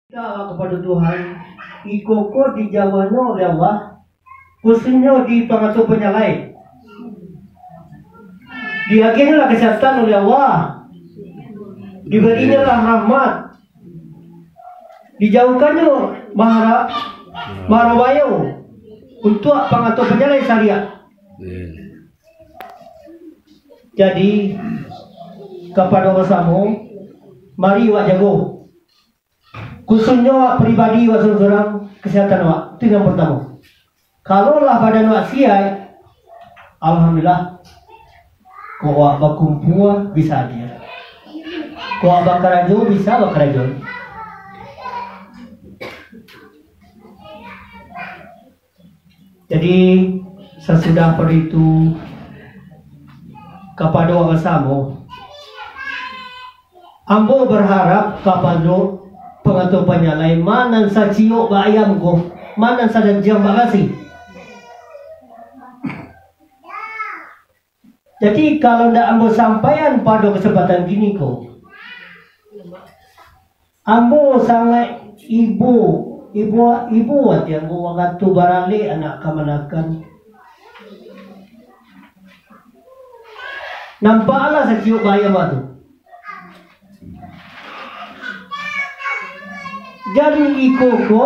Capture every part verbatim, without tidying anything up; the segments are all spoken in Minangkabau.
Minta kapado Tuhan, iko ko dijauahnyo oleh Allah, khususnyo di pangato panyalai. Diagiahnyolah kasihatan oleh Allah, dibarinnyolah rahmat, dijauhkannyo mara-, maro bayo untuak pangato panyalai sariak. Jadi, kapado awak samo, mari awak jago. Khususnyo awak pribadi, awak surang-surang, kasihatan awak. Itu yang partamo. Kalau lah badan awak sihat, alhamdulillah. Kok awak bakumpua, bisa hadir. Kok awak bakarajo, bisa bakarajo. Jadi, sasudah pado itu, kapado awak samo, ambo baharap kapado pangato panyalai, ma nan saciok bak ayam ko, ma nan sadanjiang bak gasih. Jadi, kalau ndak ambo sampaian pado kasempatan kini ko, ambo sangaik ibo, ibo, ibo ati ambo wakatu baralek anak kamanakan. Nampaklah saciok bak ayam tu. Jadi iko ko,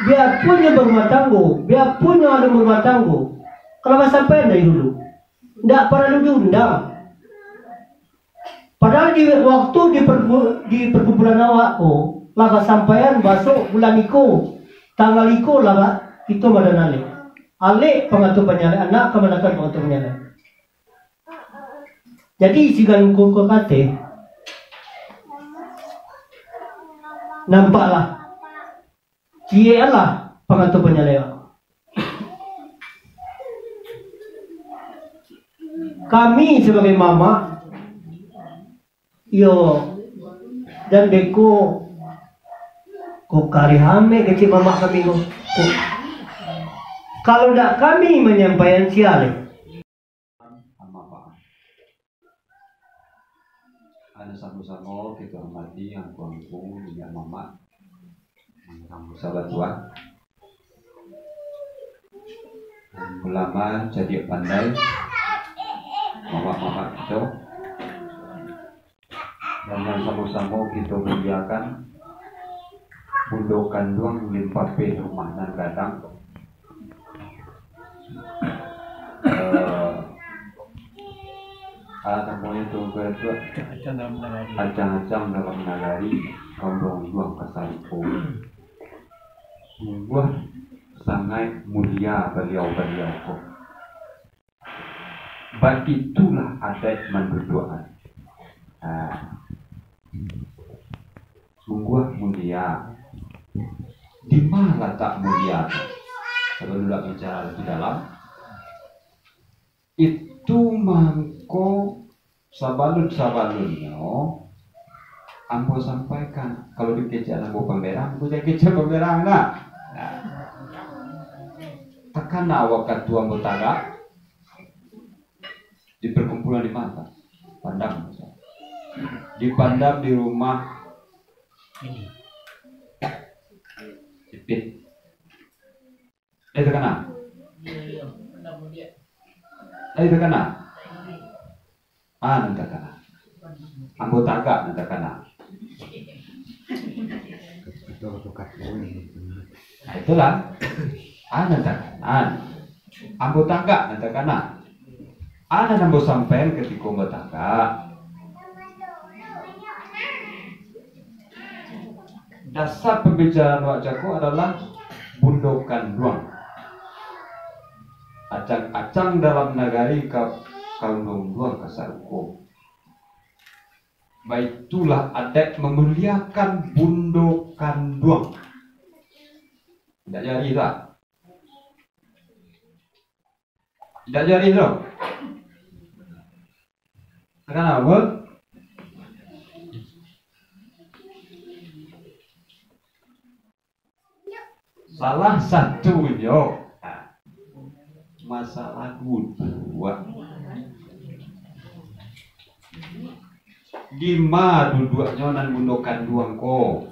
biapunnyo barumah tanggo, biapunnyo alun barumah tanggo, kalau basampaian dari dulu, ndak paralu diundang. Padahal di waktu di pergu-, di perkumpulan awak ko, lah basampaian, basok bulan iko, tanggal iko lah, Pak, kito madan alek. Alek pangato panyalai, anak kamanakan pangato panyalai. Jadi, sigan kuku kate, nampaklah, cieklah pangato panyalai. Kami sabagai mamak, iyo, dan beko, ko kareh amek kecek mamak kami ko. Ko, kalau ndak kami manyampaian, sia lai. Amma ba'd. Ado samo-samo kito hormati angku-angku, niniak mamak, angku sahabat tuan, ulama cadiak pandai, mamak-mamak kito, dan nan samo-samo kito muliakan, Bundo Kanduang Limpapeh Rumah Nan Gadang. Eh, ah, namonyo tu, tu, Acang-acang dalam nagari. Acang-acang dalam nagari, Kanduang-kanduang ka sarupo. Sungguah sangaik mulia baliau-baliau ko. Baitulah adaik manduduakan. Ah. Sungguah mulia. Di ma latak mulia tu? Sabalun lah bicara lebih dalam, itu mangko sabalun-sabalunnyo ambo sampaikan. Kalau dikecek ambo pamerang, ambo jan kecek pamerang nah. Nah. Takana wakatu ambo tagak, di perkumpulan di mana? Pandam. Di Pandam, di rumah ini. Ipin. Eh, takana? Eh, takana? Ah, nan takana. Ambo tagak nan takana. Nah, itulah. Ah, nan takana. Ambo tagak nan takana. Anan ambo sampaian katiko ambo tagak. Dasar pambicaraan awak jago adalah Bundo Kanduang. Acang-acang dalam nagari ka, ka unduang-unduang ka sarupo. Baitulah adaik mamuliakan Bundo Kanduang. Indak jari lah. Indak jari tu. Takana apo? Salah satunyo, masalah duduak. Di ma duduaknyo nan Bundo Kanduang ko?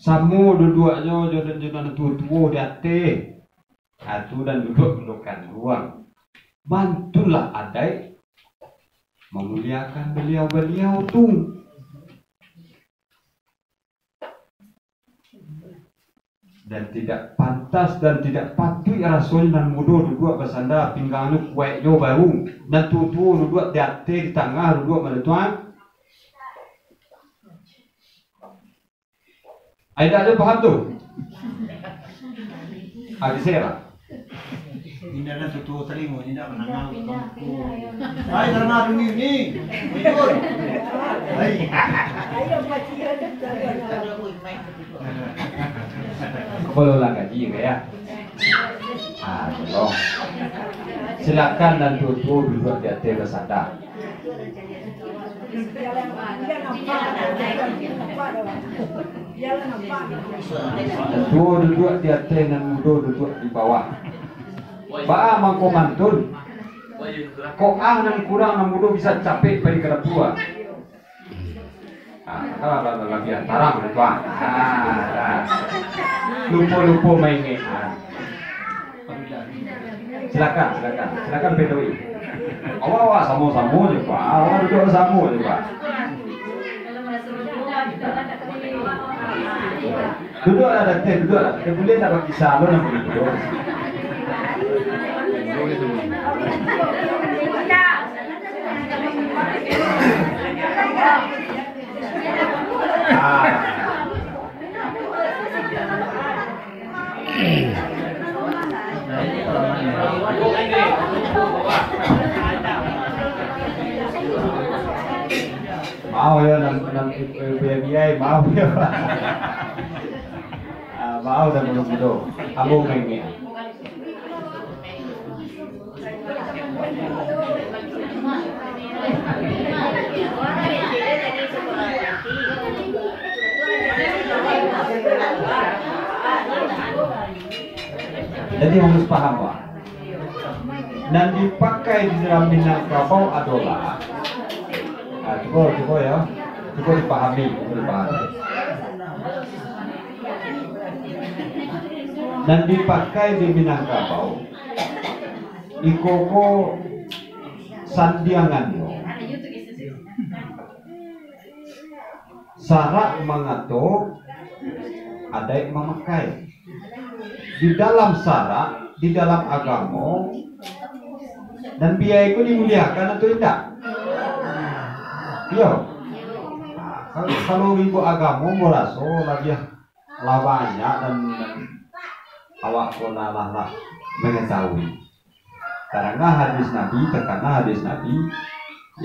Samo duduaknyo jo, jo nan tuo-tuo di ateh. Ha, tu nan duduak pun kanduang. Bantulah adaik mamuliakan baliau-baliau tu. Dan tidak pantas dan tidak patuik rasonyo nan mudo duduak basanda, pinggangnyo kuaik jo baru, nan tuo-tuo duduak di ateh, di tangah duduak, mano tuan? Ai, indak ado paham tu? Habis lah. Indak ado tuo-tuo talingo, indak mandanga. Ai, karano ado ni, ni. Jujur. Ai. Kapalo lah gaji, ya. Ah, tolong. Silakan nan tuo-tuo duduak di ateh basanda. Nan tuo duduak di ateh, nan mudo duduak di bawah. Baa mangko mantun? Kok ah nan kurang, nan mudo bisa capek pai ka dapua. Ah, alah, alah, alah, labiah tarang tu, ah. Ah, ah. Lupo-lupo maingek, ah. Silakan, silakan. Silakan, P T W. Awak, awak samo-samo je, Pak. Awak duduak samo je, Pak. Duduaklah, Datin, duduaklah. Kita boleh nak bakisah lo, nak boleh duduak. Ah. Maaf ya, nan, nan, eh, eh, biai-biai, maaf ya. Ah, maaf dah, mudo-mudo. Ambo maingek. Jadi, harus paham, Pak. Nan dipakai di dalam Minangkabau adolah, ah, cubo, cubo ya, cubo dipahami, cubo dipahami. Nan dipakai di Minangkabau, iko ko sandiangannyo. Sarak mangato, adaik mamakai. Di dalam sarak, di dalam agamo, nan biai ko dimuliakan atau indak? Iyo. Nah, kalau, kalau ibu agamo maraso labiah lah banyak dan, dan awak ko lah, lah, lah mangatahui. Tarangah hadis Nabi, takana hadis Nabi,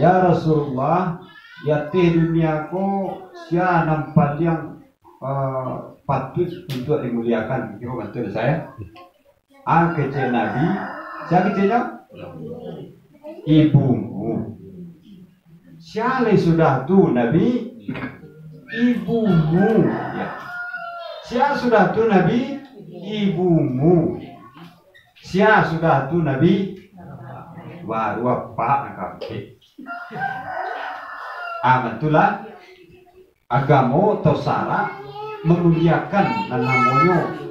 "Ya Rasulullah, di ateh dunia ko, sia nan paliang, eh, patuik untuak dimuliakan?" Kiro bantuak dek saya. Ah, kecek Nabi, sia keceknyo? Ibumu. Sia lai sudah tu, Nabi? Ibumu. Ya. Sia sudah tu, Nabi? Ibumu. Sia sudah tu, Nabi? Baru apak nak kampek. Ah, bantuaklah. Agamo atau sarak mamuliakan nan namonyo